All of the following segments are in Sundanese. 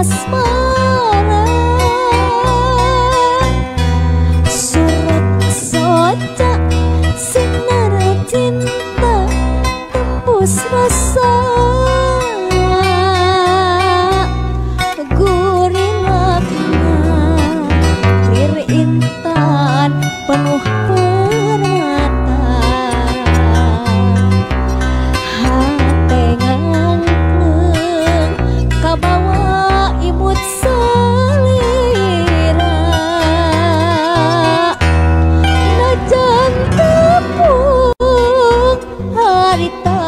Asmara surat soca sinar cinta tembus rasa gurilakna lir intan penuh permata hate ngangkleng kabawa imut salira najan tepung harita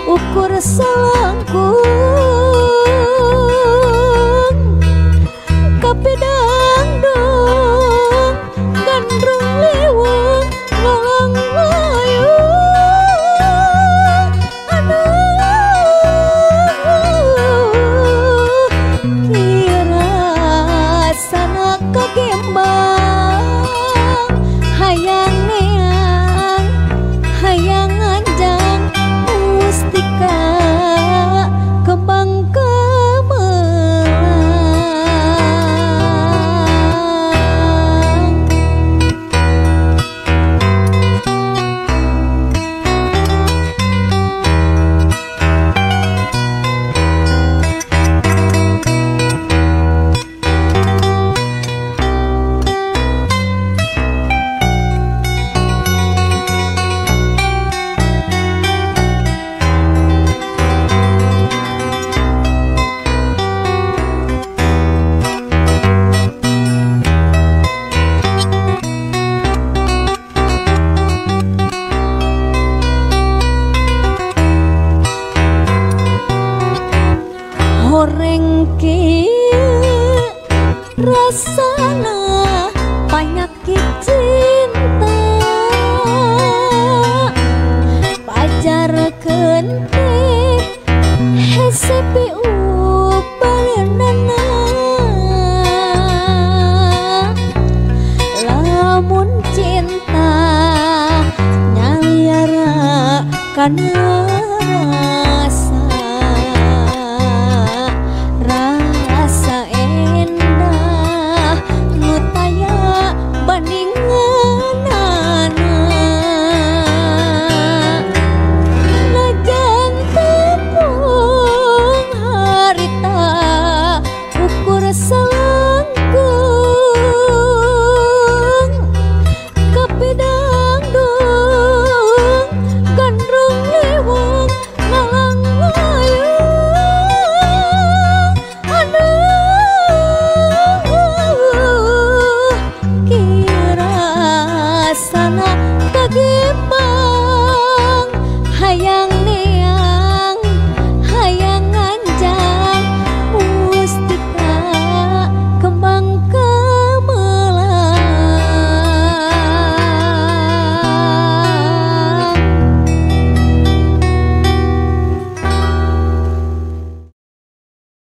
ukur selangkung kapedang dong gandrung liwung ngalang layu aduh rasana kagembang hayang neang hayang anjang mustika kembang kemelang. Horeng kieu rasana panyakit cinta pajarkeun teh hese piubareunana lamun cinta nyaliara kana